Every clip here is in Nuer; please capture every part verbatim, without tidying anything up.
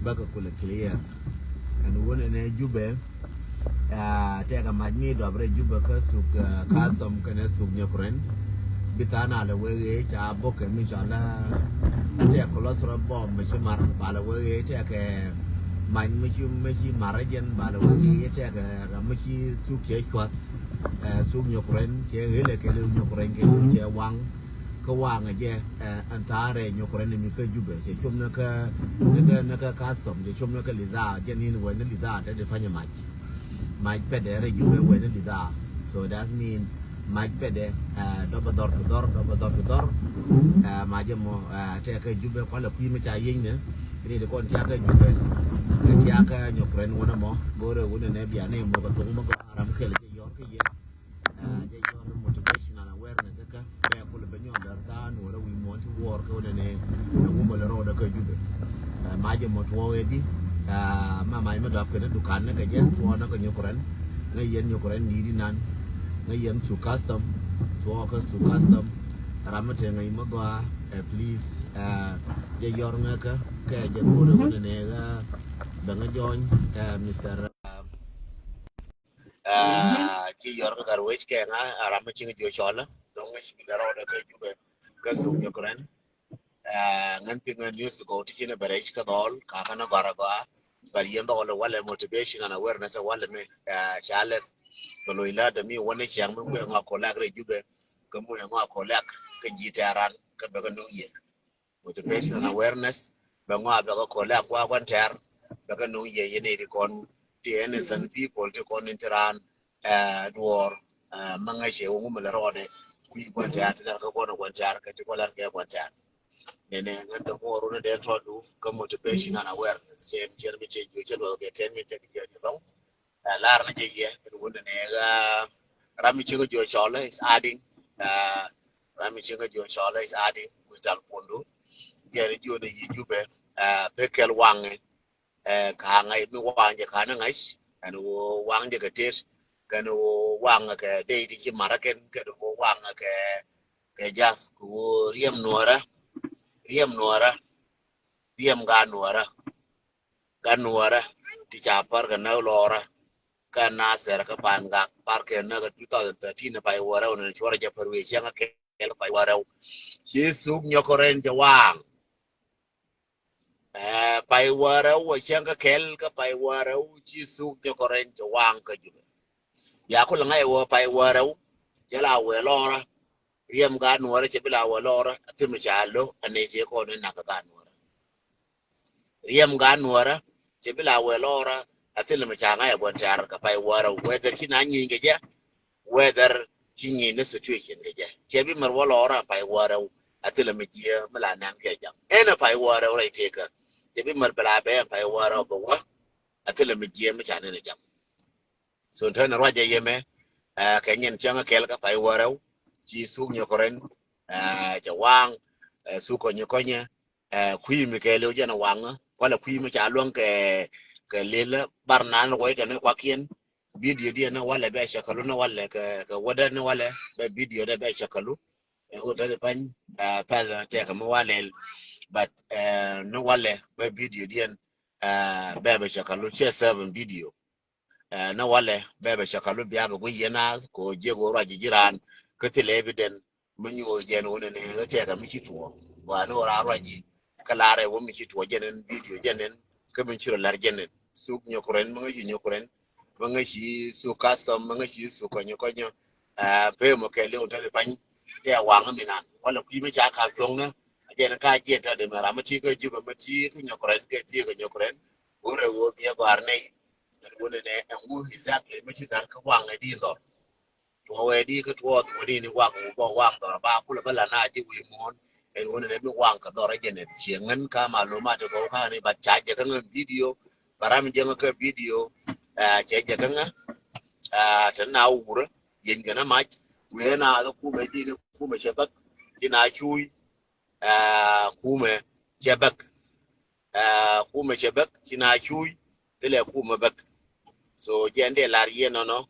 Bäkɛ kulɛ clear. Ɛn wunɛ nɛ Jubɛ, ah, tɛkɛ mac mi dɔp rɛ Jubɛ kä suk, ah, custom kɛnɛ suk nyɔk rɛn. Bi tha̱a̱n alɛ wee ɣee ca bokɛ mi cɔl a tɛk cholesterol bomb mi ci mar, ba lɛ wee ɣee tɛkɛ mac mi ci, mi ci mar jɛn, ba lɛ wee ɣee tɛkɛ ram mi ci suk cɛ cuath. Eh, suk nyɔk rɛn cɛ ɣee lɛ kɛl nyɔk rɛn kɛ cɛ waŋ. Kä waŋ jɛ, eh, ɛn tha̱a̱ŋ rɛy nyɔk rɛn mi kä Jubɛ cɛ com ni kä, ni kä, ni kä custom, cɛ com ni kä lidhaa, jɛ nin wee ni lidhaa te di panyɛ mac. Mac pɛdɛ rɛy Jubɛ wee ni lidhaa. So that's mean mac pɛdɛ, eh, dɔpɛ dhɔr ti dhɔr, dɔpɛ dhɔr ti dhɔr. Eh, mac jɛ mɔ, eh, tɛkɛ Jubɛ kualɛ kui̱ mi ca yieny ni. Ni di kɔn tiakä Jubɛ. Kä tiakä nyɔk rɛn wunɛ mɔ. Go̱rɛ wunɛ nɛ bia ni mɔ kɛ thuŋ mɔ gɔaa ram kɛl jɛ yɔr kä yɛ. Ah, jɛ yɔr motivational awareness kä bɛ kulɛ bɛ nyɔk dɛr tha̱a̱ŋ nuɔrɛ wi̱i̱ muɔ̱ɔ̱n ti wuɔr kä wunɛ nɛ. Ɛ wumɛ lɛ rɔɔdɛ kä Jubɛ. Ah, ma jɛ mɔ tuɔɔk ɛ di. Ah, ma mac mi dɔp kɛn dukan ni kɛ jɛ tuɔɔk ni kɛ nyɔk rɛn. Ŋä yɛn nyɔk rɛn ni di nan. Ŋä yɛn suk custom. Tuɔɔk kä suk custom. Ram mi te ŋäc mi gɔaa, eh, please, ah, jɛ yɔr ŋä kä kɛ jɛ go̱o̱rɛ wunɛ nɛ ɣä. Bɛ ŋä jɔny, eh, Mister, ah, Ah, ci yɔr kä Gatwec kɛ ŋa, a ram mi ciŋ jiö cɔl. Dɔŋ ŋäc mi dɛ rɔɔdɛ kä Jubɛ kä suk nyɔk rɛn. Ah, ŋän ti ŋän news ti gɔw ti ci ni bɛ rɛc kä dhɔl ka kä ni gɔr a gɔa. Bɛ yɛn dhɔl walɛ motivation and awareness walɛ mi, ah, ca lɛth. Bɛ loc la dɛ mi wä ni cɛŋ mi muɛ ŋɔ kolak rɛ Jubɛ. Kä muɛ ŋɔ kolak kä ji̱ tɛran kä bɛ kä nuŋ yɛ. Motivation and awareness. Bɛ ŋɔa bɛ kɛ kɔlɛ a gua guan tɛr. Bɛ kɛ nuŋ yɛ yɛ ni ti kɔn ti innocent people ti kɔn in ti ran, eh, duɔr, eh, maŋɛ cɛ wä ŋumɛ lɛ rɔɔdɛ. Kui̱ guan tɛr ti lɛr kɛ kɔn guan tɛr kɛ ti kɔn lɛr kɛ guan tɛr. Nɛnɛ ŋän the more ni dee tɔdu kä motivation and awareness. Cɛ mi cɛ mi cɛ juɛ cɛ luɔth kɛ ten mi cɛ ki jɛ ni lɔŋ. Ɛ, lar ni jɛ yɛ, ɛn wun ni ɛ, ɛ, ram mi cieŋ jiɔ cɔl is adding, ɛ, ram mi cieŋ jiɔ cɔl is adding, Mister Alpondo. Jɛ ni jiɔ ni yi Jubɛ, ɛ, pekɛl waŋ, ɛ, ka ŋa̱c mi waŋ jɛ ka ni ŋa̱c, ɛn wä waŋ jɛ kɛ tet, kɛn wä waŋ kɛ dee ti ci marä kɛn, kɛn wä waŋ kɛ, kɛ jath, kɛ wä riɛm nuɔrä, riɛm nuɔrä, riɛm ga nuɔrä. Gat nuɔrä ti ca pär kɛ näk lɔrä kä Nasir kä Pangak, pär kɛ näk kɛ two thousand thirteen, Pay Wärä wä ni cuɔrɛ jɛ pär wi̱i̱ cäŋ kɛ kɛl Pay Wärä. Ci suk nyɔk rɛn cɛ waŋ. Ɛ, Pay Wärä wä cäŋ kɛ kɛl kä Pay Wärä ci suk nyɔk rɛn cɛ waŋ kä Jubɛ. Ya kulɛ ŋa̱c wä Pay Wärä cɛ la wee lɔrä. Riɛm gat nuɔrä cɛ bi la wä lɔrä, a thim ca lo, a nɛy tëë kɔn ni nak gat nuɔrä. Riɛm gat nuɔrä cɛ bi la wä lɔrä, a thil mi ca ŋa̱c a guɔn tɛ̈r kɛ Pay Wärä, whether ci na nyieny kɛ jɛ, whether ci nyieny ni situation kɛ jɛ. Cɛ bi mär wä lɔrä Pay Wärä, a thil mi jiɛ mi la nɛn kɛ jam. Ɛn a Pay Wärä rɛy tëëkä. Cɛ bi mär bɛ la bɛ Pay Wärä bɛ wä, a thil mi jiɛ mi ca nɛn jam. So tɛn ruacɛ yemɛ, ɛ, kɛ nyin cäŋ kɛl kä Pay Wärä, ci suk nyɔk rɛn, ɛ, cɛ waŋ, ɛ, suk kɔnyɛ kɔnyɛ, ɛ, kui̱ mi kɛɛliw jɛn waŋ, kualɛ kui̱ mi ca luäŋ kɛ, kɛ lil bar nan ruɔy kɛ ni kuakiɛn, video diɛn ni walɛ bɛ cɛ kälu ni walɛ kɛ, kɛ wädä ni walɛ, bɛ video dɛ bɛ cɛ kälu, ɛ, wä dädi pany, ɛ, pɛl tɛkɛ mi walɛl, but, ɛ, ni walɛ bɛ video diɛn, ɛ, bɛ bɛ cɛ kälu, cɛ seven video. Ɛ, ni walɛ bɛ bɛ cɛ kälu bia bɛ guic yɛn naath kɛ ɣöö jiɛk ɣöö ruac ji̱ ji̱ raan kä thilɛ evident mi nyuɔth jɛn ɣöö nɛnɛ ɣä tɛkɛ mi ci tuɔɔk. Wa ni ɣöö raan ruac ji̱ kä laarɛ wä mi ci tuɔɔk jɛn ɛn video jɛn ɛn kä mi ci rɔ la̱r jɛn ɛn. Suk nyɔk rɛn mi ŋäc ci nyɔk rɛn mi ŋäc ci suk custom mi ŋäc ci suk kɔnyɔ kɔnyɔ. Ɛ, pee mɔ kɛɛliw tɛn pany tɛ waŋ mi nan walɛ kui̱ mi ca kap cuɔ̱ŋnä. Jɛn ka jiɛn tɛn dee mɛ ram mi ti kä Jubɛ mi ti kä nyɔk rɛn kɛ ti kä nyɔk rɛn. Wurɛ wä biɛ gɔ̱a̱r nɛy. Ɛn wunɛ nɛ ɛn wu exactly mi ci dar kä waŋ ɛ di dhɔr. Tuɔɔk ɛ di kä tuɔɔk tuɔɔk di ni waŋ wä bä waŋ dhɔr ba kulɛ bä la na ji̱ wi̱i̱ muɔ̱ɔ̱n. Ɛn wunɛ nɛ mi waŋ kä dhɔr ɛ jɛn ɛ ciɛ ŋän ka malumat ɛ gɔw ka ni, but ca jɛ kä ŋän video. Ba ram jɛ ŋä kä video. Ɛ, cɛ jɛ kä ŋä. Ɛ, tɛ na wurä yɛn kɛ na mac. Wee na kä kumɛ di ni kumɛ cɛ bäk. Di na cuuy. Ɛ, kumɛ cɛ bäk. Ɛ, kumɛ cɛ bäk, ci na cuuy, thilɛ kumɛ bäk. So, jɛn dee lar yɛ nɔnɔ.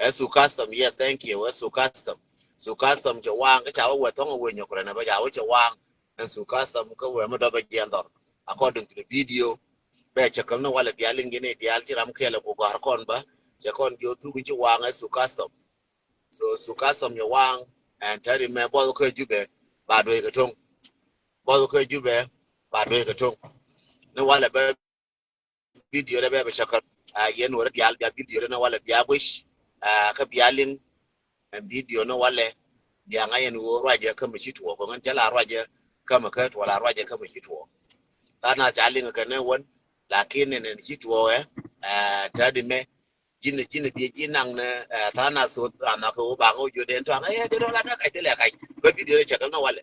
Ɛ suk custom, yes, thank you. Ɛ suk custom. Suk custom cɛ waŋ, kä ca wä wä thɔŋ wä nyɔk rɛn, bä ca wä cɛ waŋ. Ɛ suk custom, kä wä mi dɔbɛ jɛn dhɔr. According to the video, bɛ cɛ käl ni walɛ bia liŋ ji̱n i̱ diaal ci ram kɛl ɛ ku gɔ̱a̱r kɔn bä. Cɛ kɔn jiɔ thuk in ci waŋ ɛ su custom. So su custom yɛ waŋ ɛn tɛri mɛ buɔth kä Jubɛ ba duec kɛ to̱ŋ. Buɔth kä Jubɛ ba duec kɛ to̱ŋ. Ni walɛ bɛ video dɛ bɛ bɛ cɛ käl. A yɛn wä rɛ diaal bia video dɛ ni walɛ bia guic. A kä bia liŋ ɛn video ni walɛ bia ŋa̱c ɛn ɣöö ruacɛ kä mi ci tuɔɔk kɛ ŋän cɛ la ruacɛ kä mi kä tuɔɔk la ruacɛ kä mi ci tuɔɔk. Tha̱a̱ŋ na ca liŋ kɛ ni wän lakin ɛn ɛn ci tuɔɔk ɛ. Ɛ tɛri mɛ ji̱n ji̱n bi ji̱ naŋ ni ɛ tha̱a̱ŋ na thot ran na kɛ wä baŋ wä jiö den tɔ̱a̱ŋ ɛ jɛ dɔl a na kac thilɛ kac bä video dɛ cɛ käl ni walɛ.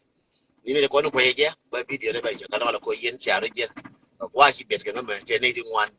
Ni mi dɛ kɔn kuecɛ jɛ bä video dɛ bɛ cɛ käl ni walɛ kɔ yɛn cia rɔ jɛ. Kɛ kua ci bet kɛ ŋä mɛ tɛ ni ti ŋuan.